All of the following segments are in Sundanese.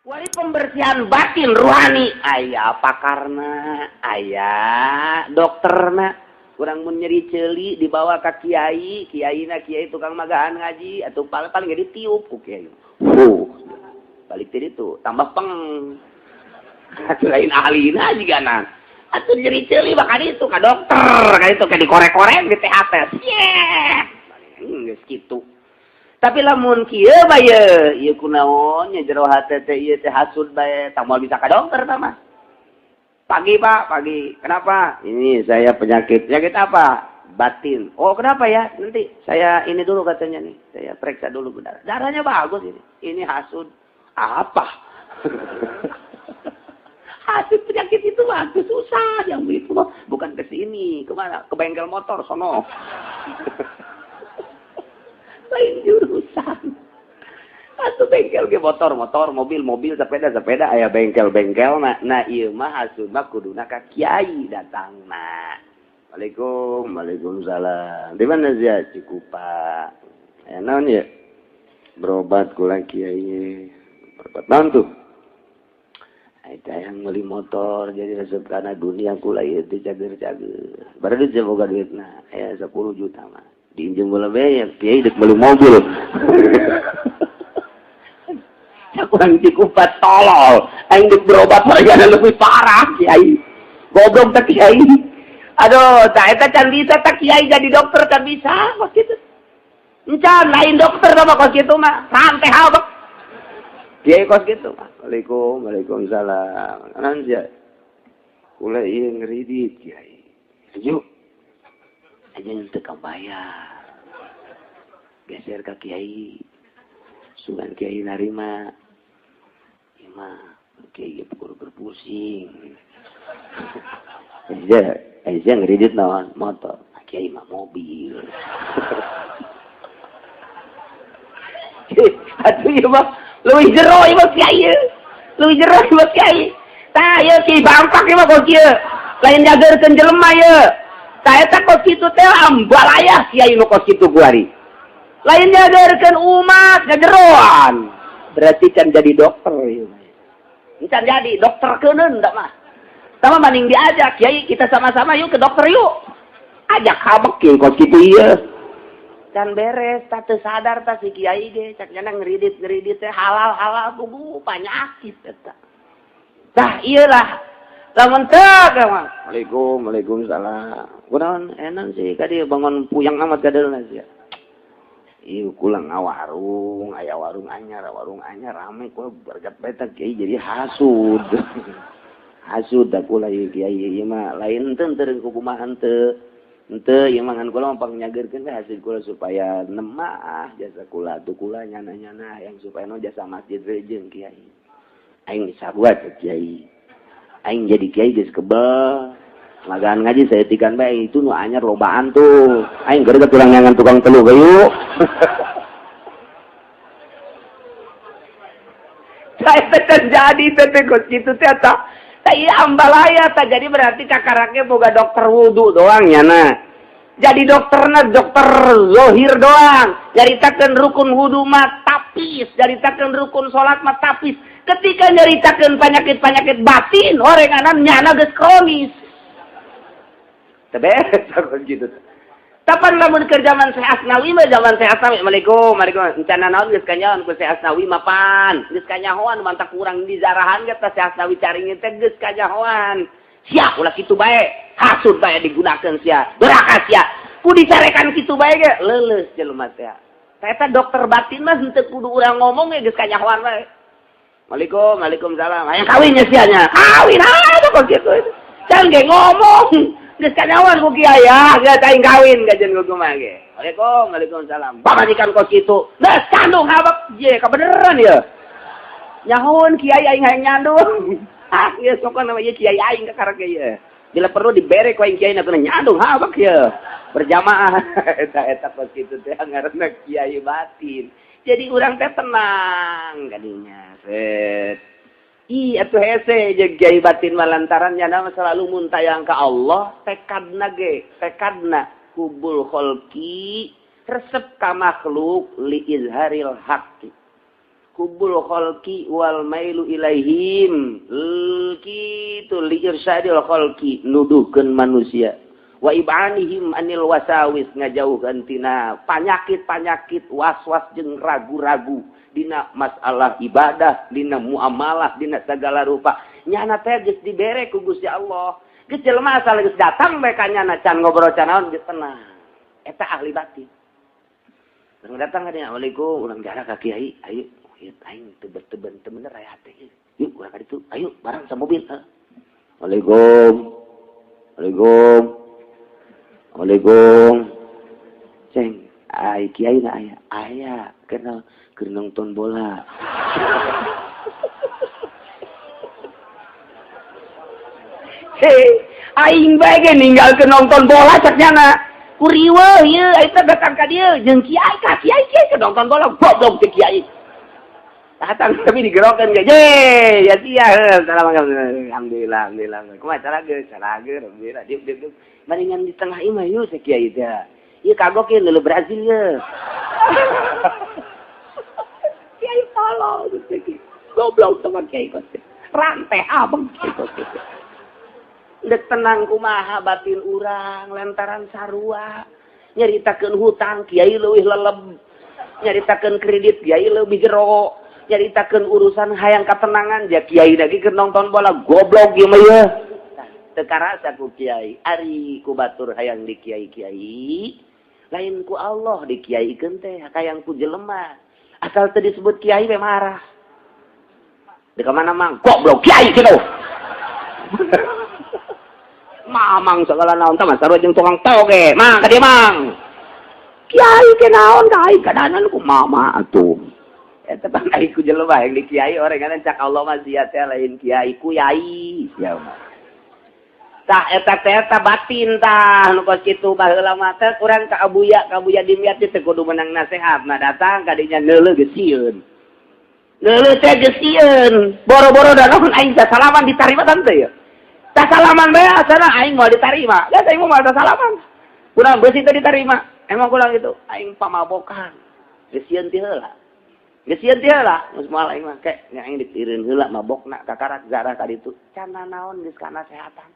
Wali pembersihan batin ruhani aya pakarna, aya dokterna. Kurang mun nyeri ceuli dibawa ka kiai, kiaina kiai tukang magahan ngaji atau paling paling ditiup ku kiai. Balik tadi itu tambah peng. Atuh lain ahlina juga na. Atuh nyeri ceuli bakal itu ka dokter, ka itu ka dikorek-korek di THT. Yeah. Geus kitu. Tapi lamun kieu bae ieu kunaon nya jero hate teh ieu teh hasud bae, tah moal bisa ka dokter tah mah. Pagi Pak, pagi. Kenapa? Ini saya penyakit. Penyakit apa? Batin. Oh, kenapa ya? Nanti saya ini dulu katanya nih. Saya periksa dulu darah. Darahnya bagus ini. Ini hasud. Apa? Hasud penyakit itu bagus, susah yang itu mah. Bukan ke sini, kemana? Ke bengkel motor sono. Lain jurusan. Atuh bengkel ge motor, motor, mobil, mobil, sepeda, sepeda aya bengkel-bengkel nah, nah ieu mah hasud mah kuduna ka kiai datangna. Waalaikum, waalaikumsalam. Di mana sia? Cikupa. Aya naon ya? Berobat kula kiai. Berobat naon tuh? Eta yang beli motor jadi resep karena dunia kula ieu teh cager-cager. Baru duit boga duitna aya 10 juta mah. Diinjem bola bayar, kiai dek beli mobil. Kurang Cikupa tolol, aing dek berobat mereka lebih parah kiai. Goblok tak kiai. Aduh, tak eta can bisa tak kiai jadi dokter can bisa kos kitu. Encan lain dokter mah kos kitu mah, santai habek. Kiai kos kitu mah. Waalaikum, waalaikumsalam. Naon sia? Kula ieu ngeridit kiai. Yuk. Aja teu kabayar. Geser ka kiai. Sugan kiai narima. Ieu mah kiai ge pukul berpusing. Aja, aja ngeridit naon motor. Kiai mah mobil. Atuh ieu mah leuwih jero ieu mah kiai. Leuwih jero ieu mah kiai. Tah ieu kiai bangpak ieu mah kos kieu. Lain jageurkeun jelema ieu. Tah eta kos kitu teh ambalayah kiai nu kos kitu kuari. Lain jageurkeun umat ngajeroan. Berarti can jadi dokter ieu mah. Can jadi dokter keuneun da mah. Sama maning diajak kiai kita sama-sama yuk ke dokter yuk. Ajak habek kieu kos kitu ieu. Can beres tah teu sadar tah si kiai ge cak nyana ngeridit-ngeridit teh halal-halal kudu penyakit eta. Tah ieu lah. Lamun teu mah. Waalaikum, waalaikumsalam. Kunaon enak sih ka dieu bangun puyang amat kadeulna sia. Ieu kula ngawarung, aya warung anyar rame kula bergat bae tah kiai jadi hasud. Hasud da kula ieu kiai ieu mah lain teu teu kumaha henteu. Henteu ieu mah ngan kula mah pangnyageukeun we hasil kula supaya nemah jasa kula tuh kula nyana-nyana yang supaya no jasa masjid rejeung kiai. Aing sarua teh kiai. Aing jadi kiai geus kebel. Magaan ngaji saya tikan bae itu nu anyar lobaan tuh. Aing geus kurang nyangan tukang telu gayu. Saya terjadi teh kos kitu teh tah. Tah ieu ambalaya tah jadi berarti kakaraknya boga dokter wudu doang nyana. Jadi dokterna dokter zohir doang. Nyaritakeun rukun wudu mah tapis, nyaritakeun rukun salat mah tapis. Ketika nyaritakeun penyakit-penyakit batin, orenganan nyana geus kronis. Teu beres gitu. Tapan lamun keur zaman Syekh Asnawi mah zaman Syekh Asnawi, Assalamualaikum, waalaikumsalam. Encana naon geus kanyahoan ku Syekh Asnawi mapan. Geus kanyahoan mantak kurang dizarahan ge tah Syekh Asnawi caringin teh geus kanyahoan. Sia ulah kitu bae, hasud bae digunakeun sia. Doraka sia. Ku dicarekan kitu bae ge leuleus jelema teh. Eta dokter batin mah henteu kudu urang ngomong ge geus kanyahoan bae. Waalaikum, waalaikumsalam. Hayang kawin nya sia nya. Kawin atuh kos kitu. Can ge ngomong. Geus kanyahoan ku kiai ya, geus aing kawin gajeun ku kumaha ge. Waalaikum, waalaikumsalam. Pamajikan kos kitu. Geus kandung habek ye kabeneran ye. Nyahoan kiai aing hayang nyandung. Ah, geus pokona mah ieu kiai aing kakarek ge ye. Bila perlu dibere ku aing kiai na nyandung habek ye. Berjamaah eta eta kos kitu teh ngaranna kiai batin. Jadi urang teh tenang kadinya. Set. Ih, atuh hese jeung kiai batin mah lantaran nyana mah selalu muntayang ka Allah, tekadna ge, tekadna hubul kholqi resep ka makhluk li izharil haqqi. Hubbul khalqi wal mailu ilaihim kitu li irsyadil khalqi nuduhkeun manusia wa ibanihim anil wasawis ngajauhkeun tina panyakit-panyakit was-was jeung ragu-ragu dina masalah ibadah dina muamalah dina segala rupa nyana teh geus dibere ku Gusti Allah geus jelema asal geus datang bae ka nyana can ngobrol can naon geus tenang eta ahli batin. Urang datang ka dinya, "Assalamualaikum, urang jarak ka kiai, ayo aing teu teu bener aya hate. Yuk urang ka ditu, ayo bareng sa mobil." Assalamualaikum. Assalamualaikum. Assalamualaikum. Ceng, ai kiai na aya. Aya, kenal keur nonton bola. Hei, aing bae ge ninggalkeun nonton bola cek nyana. Kuriweuh ieu eta datang ka dieu jeung kiai ka kiai kiai keur nonton bola goblok teh kiai. Datang tapi digerokan ge. Ye, ya sia, alhamdulillah, alhamdulillah. Kumaha carage? Carage, alhamdulillah. Diuk diuk diuk. Maringan di tengah imah yeuh teh kiai teh. Ieu kagok ieu leuleuh Brazil ye. Kiai tolong teh. Goblok sama kiai kos. Rantai abang kiai kos. Dek tenang kumaha batin urang lantaran sarua. Nyaritakeun hutang kiai leuwih leleb. Nyaritakeun kredit kiai leuwih jero. Nyaritakeun urusan hayang katenangan ja kiai lagi keur nonton bola goblok ieu mah ieu. Teu karasa ku kiai ari ku batur hayang di kiai-kiai lain ku Allah di kiaikeun teh hayang ku jelema asal teu disebut kiai we marah. Di mana mang goblok kiai kitu. Mamang segala naon tah sarua jeung tukang toge mang ka dieu mang. Kiai ke naon ka aing kadanan ku mama atuh. Eta pan ai ku jelema yang di kiai orang kan cak Allah mah sia teh lain kiai ku yai sia mah. Tah eta teh eta batin tah nu kos kitu baheula mah teh urang ka Abuya Dimyati teh kudu menang nasehat. Nah datang ka dinya neuleuh geus sieun. Neuleuh teh geus sieun. Boro-boro da naon aing salaman ditarima tante ya. Tah salaman bae asana aing moal ditarima. Ya aing moal salaman. Kurang beusi teh ditarima. Emang kurang itu aing pamabokan. Geus sieun ti heula. Geus sieun ti heula, geus moal aing mah ke nya aing ditireun heula mabokna kakarak zarah ka ditu. Can naon geus kana sehatan.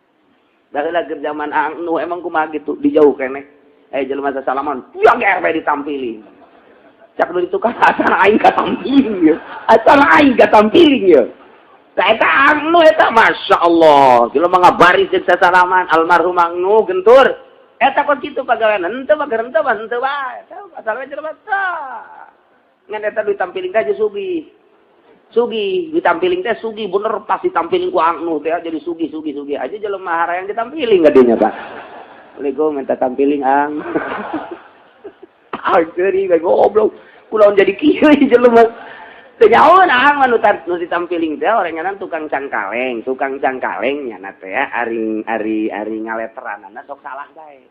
Baheula keur zaman anu emang kumaha gitu dijauh keneh. Jelema sasalaman, tiang ge bae ditampiling. Cak nu ditu kan asal aing katampiling ye. Asal aing katampiling ye. Tah eta anu eta masyaallah, jelema ngabaris jeung sasalaman almarhum anu gentur. Eta kok kitu pagawean henteu mah henteu mah henteu bae. Eta asal we jelema tah. Ngan eta ditampiling teh sugih. Sugih, ditampiling teh sugih bener pas ditampiling ku angnuh teh jadi sugih sugih sugih aja jelema harayang ditampiling ka dinya Pak. Assalamualaikum minta tampiling ang. Ah geuri bae goblok. Kunaon jadi kieu jelema. Teu nyahoeun ang mah nu ditampiling teh orangan tukang cangkaleng nyana teh ari ari ari ngaleteranana sok salah bae.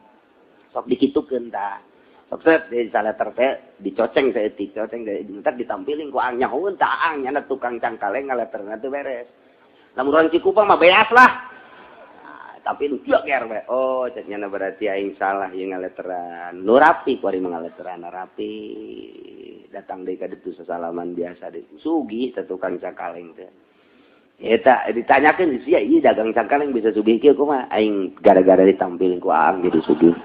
Sok dikitukeun tah. Sok set di saleter teh dicoceng saeutik, coceng ntar ditampiling ku ang nyahoeun tah ang nyana tukang cangkaleng ngaleterna teu beres. Lamun urang Cikupang mah beas lah. Nah, tapi nu kieu ger we. Oh, cek nyana berarti aing salah ieu ngaleteran. Nu rapi ku ari ngaleteran rapi. Datang deui ka ditu sasalaman biasa deui. Sugih teh tukang cangkaleng teh. Eta ditanyakeun sia ieu dagang cangkaleng bisa sugih kieu kumaha? Aing gara-gara ditampiling ku aang jadi sugih.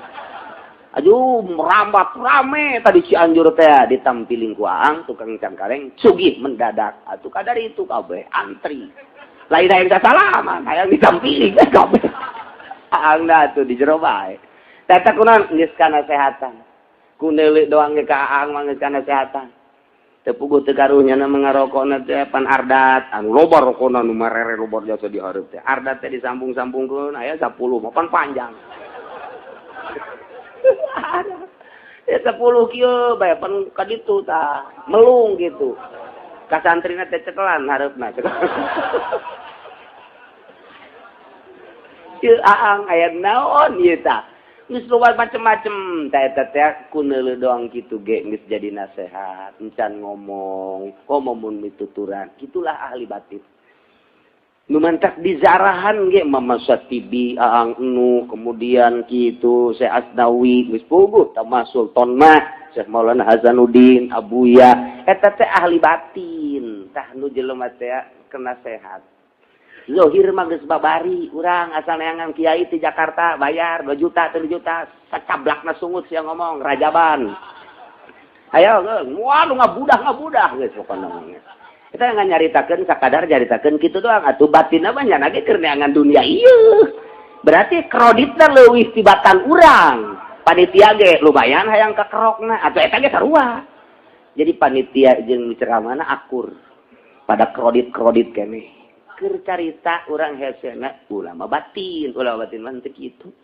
Aduh, merambat rame tadi Cianjur teh ditampiling ku aang tukang cangkaleng sugih mendadak. Atuh kadar itu kabeh antri. Lain hayang sasalaman, hayang ditampiling kabeh. Aang dah atuh di jero bae. Tah kunaon geus kana sehatan. Ku neuleuk doang ge ka aang mah geus kana sehatan. Teu puguh teu karunya na ngarokona teh pan ardat anu loba rokona nu marere loba jasa di hareup teh. Ardat teh disambung-sambungkeun aya 10 mah pan panjang. Ya 10 kieu bae pan ka ditu tah melung gitu. Ka santrina teh cekelan hareupna. Ieu aang aya naon ieu tah. Geus loba macem-macem tah eta teh ku neuleuh doang kitu ge geus jadi nasehat, encan ngomong, komo mun mituturan. Kitulah ahli batin. Nu mantak dizarahan ge Mama Satibi, Aang Nu, kemudian kitu Syekh Asnawi geus puguh tama Sultan mah, Syekh Maulana Hasanuddin, Abuya, eta teh ahli batin. Tah, nu jelema teh kena sehat. Zohir mah geus babari, urang asal neangan kiai di Jakarta bayar 2 juta, 3 juta, sacablakna sungut sia ngomong rajaban. Ayo, waduh, ngabudah ngabudah geus pokona. Kita nggak nyaritakeun, sakadar nyaritakeun kitu doang atuh. Batin apa nya ge keur neangan dunia ieu. Berarti kreditna leuwih tibatan urang. Panitia ge lumayan hayang kakerokna atuh, eta ge sarua. Jadi panitia jeung ceramahna akur pada kredit-kredit keneh. Keur carita urang hesena ulama batin, ulama batin mah teu kitu.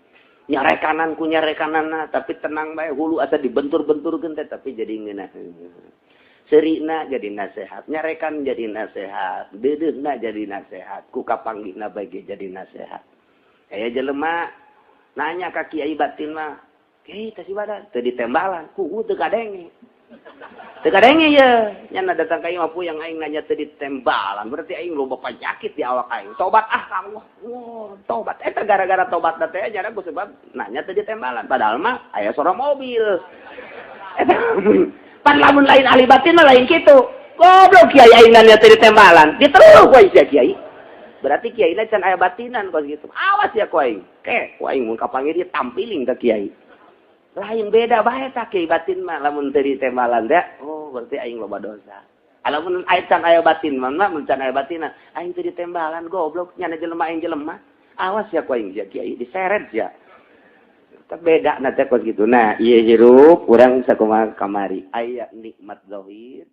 Nyarekanan ku nyarekanana, tapi tenang bae, hulu asa dibentur-benturkeun teh, tapi jadi ngeunah. Serina jadi nasehat, nyarekan jadi nasehat, deudeuhna jadi nasehat, ku kapanggihna bae jadi nasehat. Aya jelema nanya ka kiai batin mah, "Kiai, teh ibadah teu ditembalan, ku teu kadenge." Teu kadenge ye, nyana datang ka imah puyang, "Aing nanya teu ditembalan, berarti aing loba penyakit di awak aing. Tobat ah ka Allah." Wah, tobat eta gara-gara tobat teh nyana ku sebab nanya teu ditembalan, padahal mah aya suara mobil. Eta pan lamun lain ahli batin mah lain kitu. "Goblok kiai, aing nanya teu ditembalan." Diteluh ku sia kiai. Berarti kiai can aya batinan kos gitu. "Awas ya ku aing. Ke, ku aing mun kapanggih dia tampiling ka kiai." Lain, beda bae tah kiai batin mah. Lamun teu ditembalan teh, "Oh, berarti aing loba dosa." Lamun aya can aya batin mah, mun can aya batinan, "Aing teu ditembalan, goblok nyana jelema, aing jelema. Awas ya ku aing sia kiai, diseret sia." Beda nanti kos gitu. Nah, iya, hirup urang sakumaha kamari aya nikmat zahir.